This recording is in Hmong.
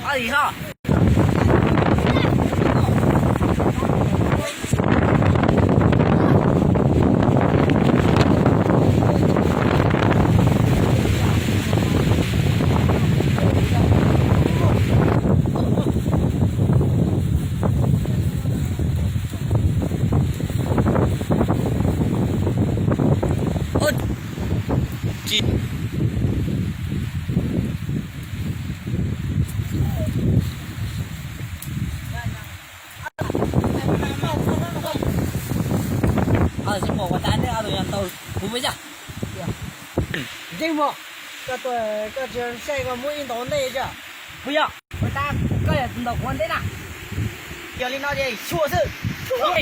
Ov, ho. Ntxim muam, ua cas nej ob tug nyob ntau, kuv puas yog? Ntxim muam, koj tuaj koj tsis saib koj muab ib ntaus ntej tso. Puas yog? Ua cas koj yuav ntaus kuv ntej na? Yog li no ces xyuas xwb.